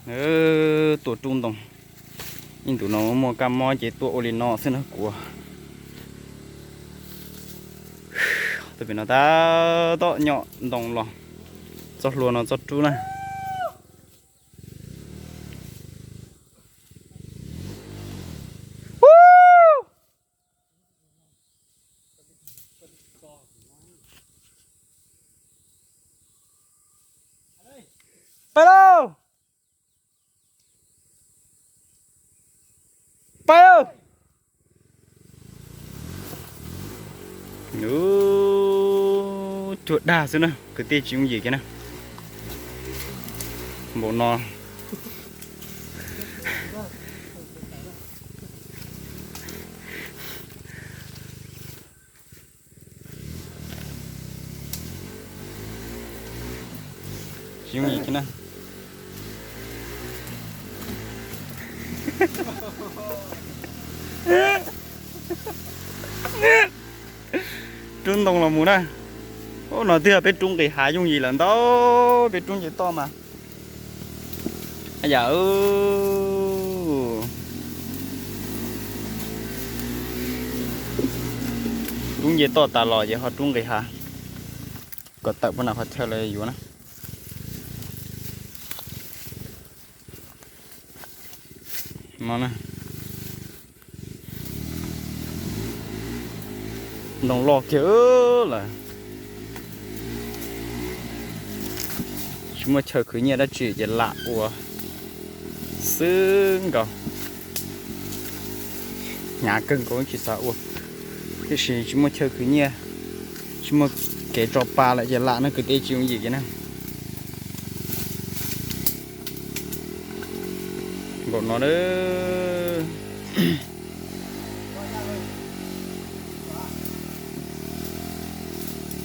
Tuaj rub ntoo. Ib ntus no muaj kab mob ces tuaj ua li no xwb na kuv. Tuaj pem no tab tom nyom ntoo los txoj hlua no txoj rub na. Peb lauj! Peb! Cuag dag xwb na, kwv tij, tsis yooj yim kiag na. Npaum no tsis yooj yim kiag na. Rub ntoo los mus na. Ub, no twb yog peb rub nqis hav yooj yim lawm ntau, peb rub nce toj mas. Yam, rub nce toj tas los ces ho rub nqis hav kom tawm poj nam qhov chaw los yuav na. No na, ntoo loj kiag lawm. Tsis muaj chaw khwv nyiaj dab tsi ces lam ua xwb nkaus. Hnyav kawg nkaus tsis xav ua, tiam sis tsis muaj chaw khwv nyiaj, tsis muaj kev tso pa lawm ces lam no kwv tij, tsis yooj yim kiag na. Npaum no a.